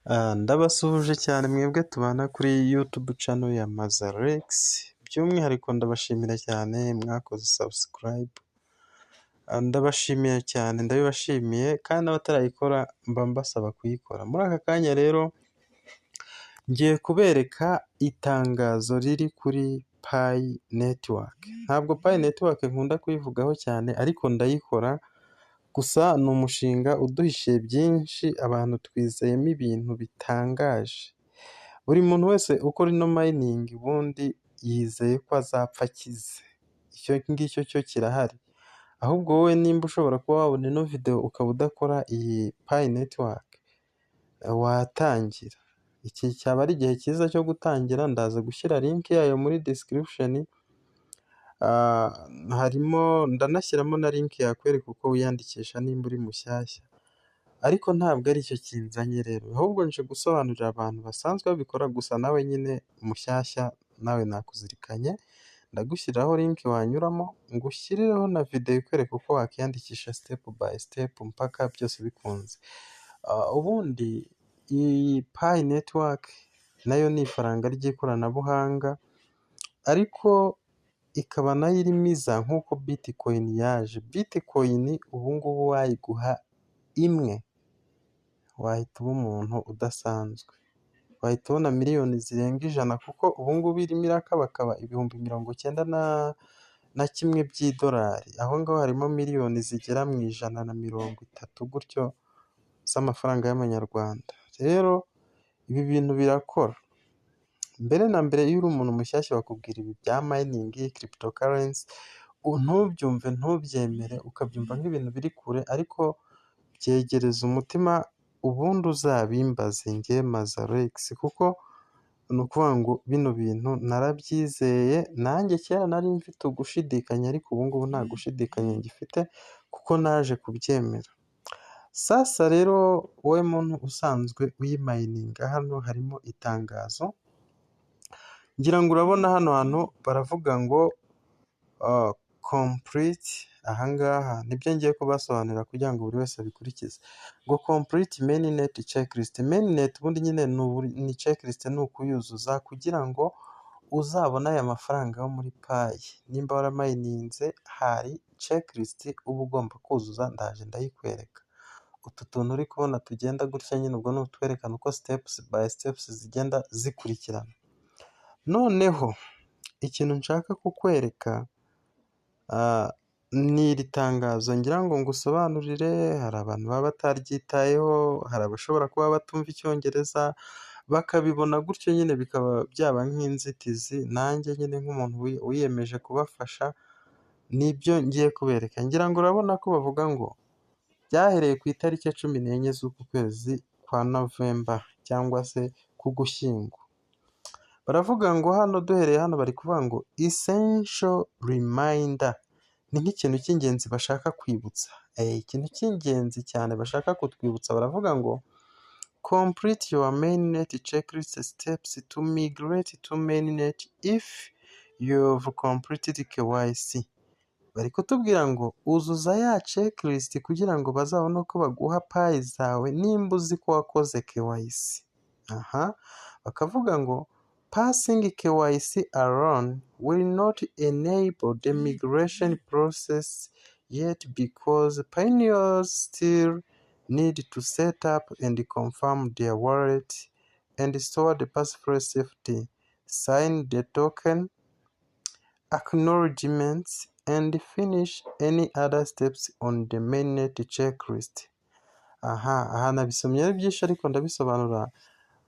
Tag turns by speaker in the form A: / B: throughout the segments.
A: Ndabasuhuje cyane mwebwe tubana kuri YouTube channel ya Mazarex, by'umwihariko ndabashimira cyane mwakoze subscribe, ndabashimiye cyane, ndabibashimiye kandi n'abatarayikora mba mbasaba kuyikora. Muri aka kanya rero ngiye kubereka itangazo riri kuri Pi Network. Ntabwo Pi Network nkunda kuyivugaho cyane ariko ndayikora, gusa ni umushinga uduhishiye byinshi, abantu twizeyemo ibintu bitangaje. Buri muntu wese ukora ino mining ubundi yizeye ko azapfa akize, icyo ngicyo cyo kirahari. Ahubwo wowe nimba ushobora kuba wabona ino video ukaba udakora iyi Pi Network, watangira. Iki cyaba ari igihe cyiza cyo gutangira, ndaza gushyira link yayo muri description, harimo ndanashyiramo na link yakwereka uko wiyandikisha nimba uri mushyashya. Ariko ntabwo aricyo kinzanye rero, ahubwo nje gusobanurira abantu basanzwe babikora, gusa nawe nyine mushyashya nawe nakuzirikanye, ndagushyiriraho link wanyuramo, ngushyirireho na video ikwereka uko wakiyandikisha step by step mpaka byose bikunze. Ubundi iyi Pi Network nayo ni ifaranga ry'ikoranabuhanga, ariko ikaba nayo irimo iza nk'uko Bitcoin yaje. Bitcoin ubu ngubu wayiguha imwe wahita uba umuntu udasanzwe, wahita ubona miliyoni zirenga 100 kuko ubu ngubu irimo irakabakaba 91,000 by'idolari. Aho ngaho harimo miliyoni zigera mu 130 gutyo z'amafaranga y'amanyarwanda. Rero ibi bintu birakora. Mbere na mbere iyo uri umuntu mushyashya bakubwira ibi bya mining, cryptocurrency, ntubyumve, ntubyemere, ukabyumva nk'ibintu biri kure, ariko byegereza umutima, ubundi uzabimbaze njye Mazarex, kuko ni ukuvuga ngo bino bintu narabyizeye, nanjye kera nari mfite ugushidikanya ariko ubu ngubu nta gushidikanya ngifite kuko naje kubyemera. Sasa rero wowe muntu usanzwe uyimininga, hano harimo itangazo, ngira ngo urabona hano hantu baravuga ngo complete, aha ngaha nibyo ngiye kubasobanurira kugira ngo buri wese abikurikize, ngo complete mainnet checklist. Mainnet ubundi nyine ni checklist, ni ukuyuzuza kugira ngo uzabone aya mafaranga yo muri Pi. Nimba waramininze hari checklist uba ugomba kuzuza, ndaje ndayikwereka. Utu tuntu uri kubona tugenda gutya nyine ubwo ni utwerekana uko steps by steps zigenda zikurikirana. Noneho ikintu nshaka kukwereka ni iri tangazo ngira ngo ngusobanurire, hari abantu baba bataryitayeho, hari abashobora kuba batumva icyongereza bakabibona gutyo nyine bikaba byaba nk'inzitizi, nanjye nyine nk'umuntu wiyemeje kubafasha nibyo ngiye kubereka. Ngira ngo urabona ko bavuga ngo byahereye ku itariki 14 z'uku kwezi kwa November cyangwa se k'Ugushyingo. Baravuga ngo hano, duhereye hano, bari kuvuga ngo essential reminder, ni nk'ikintu cy'ingenzi bashaka kwibutsa, ikintu cy'ingenzi cyane bashaka kutwibutsa, baravuga ngo complete your mainnet checklist steps to migrate to mainnet if you've completed KYC. Bari kutubwira ngo uzuza ya checklist kugira ngo bazabone uko baguha Pi zawe nimba uzi ko wakoze KYC. Aha bakavuga ngo passing KYC alone will not enable the migration process yet because pioneers still need to set up and confirm their wallet and store the passphrase safely, sign the token acknowledgements and finish any other steps on the mainnet checklist. Aha nabisomye ari byinshi ariko ndabisobanura.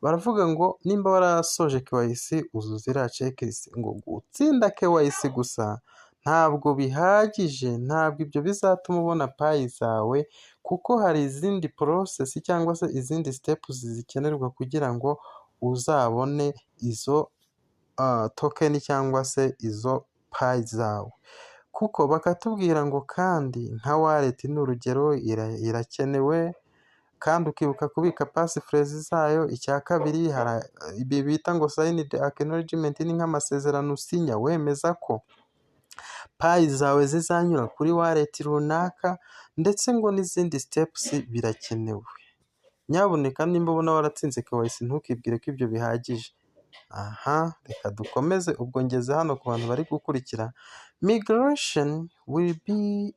A: Baravuga ngo nimba warasoje KYC uzuza iriya checklist, ngo gutsinda KYC gusa ntabwo bihagije, ntabwo ibyo bizatuma ubona Pi zawe kuko hari izindi process cyangwa se izindi steps zikenerwa kugira ngo uzabone izo token cyangwa se izo Pi zawe. Kuko bakatubwira ngo kandi nka wallet ni urugero irakenewe kandi ukibuka kubika passphrase zayo. Icya kabiri, hari ibi bita ngo signed acknowledgement, ni nk'amasezerano usinya wemeza ko Pi zawe zizanyura kuri wallet runaka, ndetse ngo n'izindi steps birakenewe. Nyabuneka nimba ubona waratsinze KYC, ntukibwire ko ibyo bihagije. Aha reka dukomeze, ubwo ngeze hano ku bantu bari gukurikira. Migration will be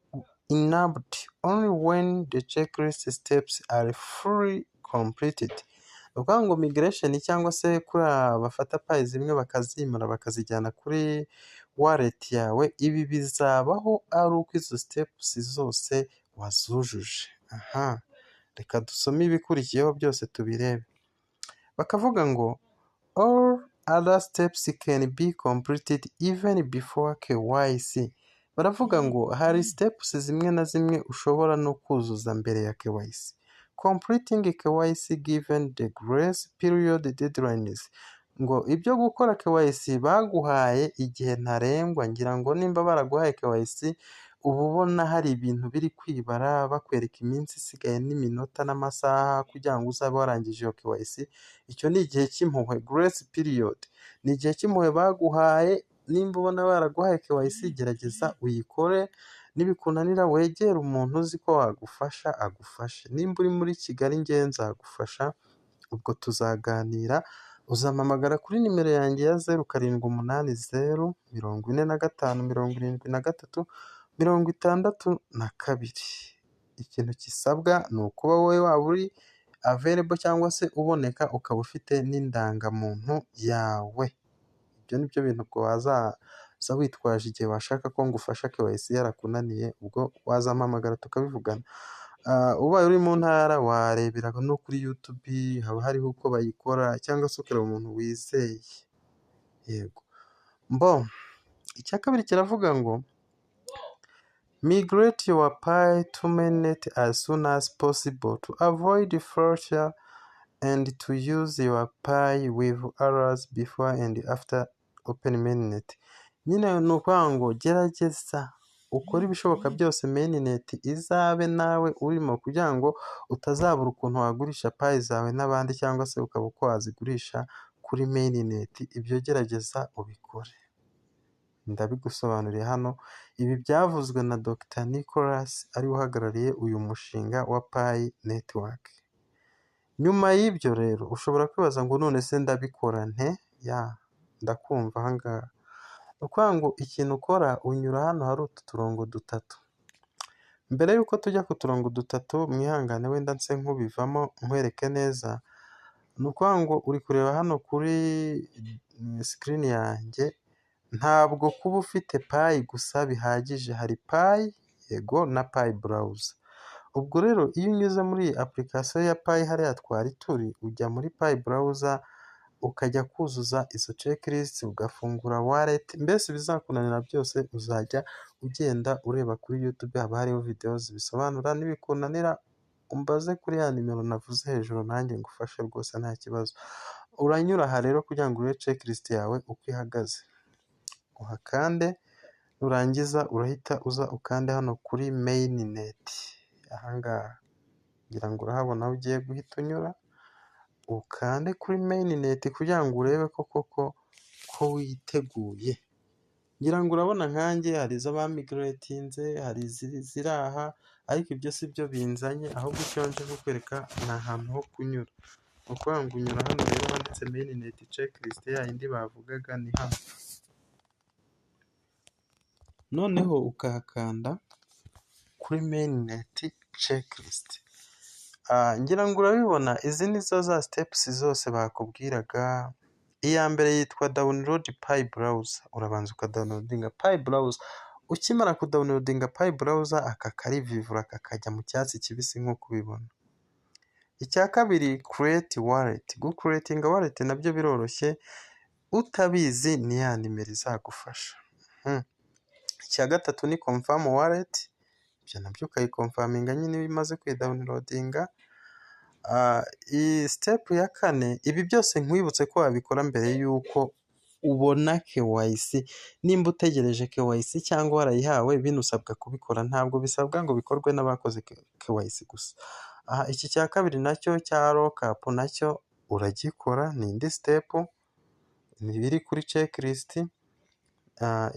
A: enabled only when the checklist steps are fully completed. Ni ukuvuga ngo migration, cyangwa se kuriya bafata Pi zimwe bakazimura bakazijyana kuri wallet yawe, ibi bizabaho ari uko izo steps zose wazujuje. Aha reka dusome ibikurikiyeho byose tubirebe. Bakavuga ngo all other steps can be completed even before KYC. Baravuga ngo hari steps zimwe na zimwe ushobora no kuzuza mbere ya KYC. Completing KYC given the grace period deadlines. Ngo ibyo gukora KYC baguhaye igihe ntarengwa. Ngira ngo nimba baraguhaye KYC, uba ubona hari ibintu biri kwibara, bakwereka iminsi isigaye n'iminota n'amasaha kugira ngo uzabe warangije iyo KYC. Icyo ni igihe cy'impuhwe, grace period. Ni igihe cy'impuhwe baguhaye. Nimba ubona baraguhaye KYC, gerageza uyikore, nibikunanira wegere umuntu uzi ko wagufasha agufashe. Nimba uri muri Kigali, njyewe nzagufasha, ubwo tuzaganira, uzampamagara kuri nimero yanjye ya 0780457362. Ikintu gisabwa ni ukuba wowe waba uri available cyangwa se uboneka, ukaba ufite n'indangamuntu yawe. Ibyo ni byo bintu ubwo wazaza witwaje igihe washaka ko ngufasha KYC yarakunaniye, ubwo wazampamagara tukabivugana. Ubaye uri mu ntara warebera no kuri YouTube, haba hariho uko bayikora, cyangwa se ukareba umuntu wizeye. Yego. Mbo icya kabiri kiravuga ngo migrate your Pi to mainnet as soon as possible to avoid forfeiture and to use your Pi with others before and after open mainnet. Nyine ni ukuvuga ngo gerageza ukore ibishoboka byose mainnet izabe nawe urimo, kugira ngo utazabura ukuntu wagurisha Pi zawe n'abandi, cyangwa se ukaba uko wazigurisha kuri mainnet. Ibyo gerageza ubikore. Ndabigusobanuriye hano, ibi byavuzwe na Dr Nicolas, ariwe uhagarariye uyu mushinga wa Pi Network. Nyuma y'ibyo rero ushobora kwibaza ngo none se ndabikora nte? Ya, ndakumva aha ngaha. Ni ukuvuga ngo ikintu ukora, unyura hano hari utu turongo dutatu. Mbere y'uko tujya ku turongo dutatu, mwihangane wenda nse nk'ubivamo nkwereke neza. Ni ukuvuga ngo uri kureba hano kuri screen yanjye, ntabwo kuba ufite Pi gusa bihagije, hari Pi, yego, na Pi Browser. Ubwo rero iyo unyuze muri iyi application ya Pi hariya twari turi, ujya muri Pi Browser ukajya kuzuza izo checklist, ugafungura wallet, mbese ibizakunanira byose uzajya ugenda ureba kuri YouTube, haba hariho videwo zibisobanura, nibikunanira umbaze kuri ya nimero navuze hejuru, nanjye ngufashe rwose nta kibazo. Uranyura aha rero kugira ngo urebe checklist yawe uko ihagaze, uhakande, nurangiza urahita uza ukande hano kuri mainnet, aha ngaha ngira ngo urahabona aho ugiye guhita unyura, ukande kuri mainnet kugira ngo urebe ko koko ko witeguye. Ngira ngo urabona nkanjye hari izo bamigratinze, hari iziri aha, ariko ibyo si byo binzanye, ahubwo icyo nje kukwereka ni ahantu ho kunyura. Ni ukuvuga ngo unyura hano rero handitse mainnet checklist, ya yindi bavugaga ni hano. Noneho ukahakanda kuri mainnet checklist. Ngira ngo urabibona, izi ni zo za steps zose bakubwiraga. Iya mbere yitwa download Pi Browser, urabanza ukadownloadinga Pi Browser. Ukimara kudownloadinga Pi Browser, aka karivivura kakajya mu cyatsi kibisi nk'uko ubibona. Icya kabiri, create wallet, gucreatinga wallet nabyo biroroshye, utabizi ni ya nimero izagufasha. Icya gatatu ni confirm wallet, ibyo nabyo ukayiconfirminga nyine iyo umaze kuyidownloadinga. Iyi step ya kane, ibi byose nkwibutse ko wabikora mbere y'uko ubona KYC. Nimba utegereje KYC cyangwa warayihawe, bino usabwa kubikora, ntabwo bisabwa ngo bikorwe n'abakoze KYC gusa. Aha iki cya kabiri nacyo cya lockup nacyo uragikora, ni indi step, ni ibiri kuri checklist.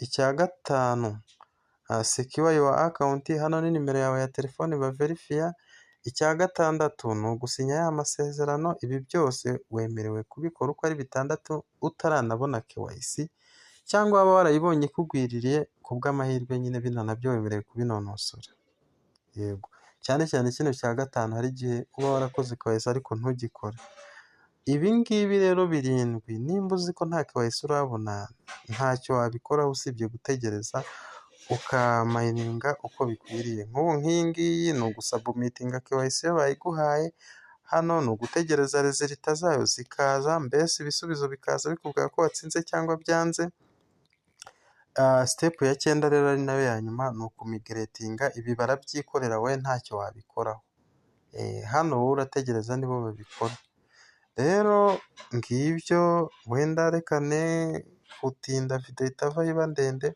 A: Icya gatanu, secure your account, hano ni nimero yawe ya telefone baverifiya. Icya gatandatu, Icya gatandatu ni ugusinya ya masezerano, ibi byose wemerewe kubikora uko ari bitandatu utaranabona KYC, cyangwa waba warayibonye ikugwiririye ku bw'amahirwe nyine bino nabyo wemerewe kubinonosora. Yego, cyane cyane kino cya gatanu hari igihe uba warakoze KYC ariko ntugikore. Ibi ngibi rero birindwi, nimba uzi ko nta KYC urabona, ntacyo wabikoraho usibye gutegereza ukamayininga uko bikwiriye. Nk'ubu nk'iyi ngiyi ni ugusubmittinga KYC iyo bayiguhaye, hano ni ugutegereza results zayo zikaza, mbese ibisubizo bikaza bikubwira ko watsinze cyangwa byanze. Step ya cyenda rero ari nayo ya nyuma ni ukumigratinga, ibi barabyikorera, wowe ntacyo wabikoraho. Hano wowe urategereza, nibo babikora. Rero ngibyo, wenda reka ne gutinda, video itava iba ndende,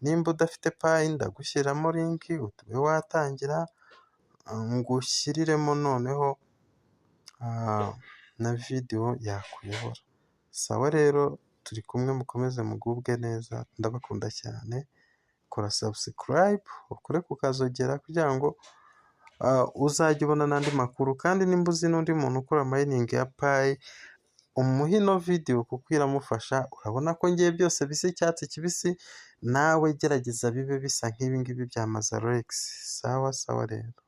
A: nimba udafite Pi ndagushyiriramo link ube watangira, ngushyiriremo noneho na video yakuyobora. Sawa rero, turi kumwe, mukomeze mugubwe neza, ndabakunda cyane, kora subscribe, ukore ku kazogera kugira ngo uzajye ubona n'andi makuru, kandi nimba uzi n'undi muntu ukora mining ya Pi, umuhe ino video kuko iramufasha. Urabona ko ngiye byose bisa icyatsi kibisi, nawe gerageza bibe bisa nk'ibi ngibi bya Mazarex. Sawa sawa rero.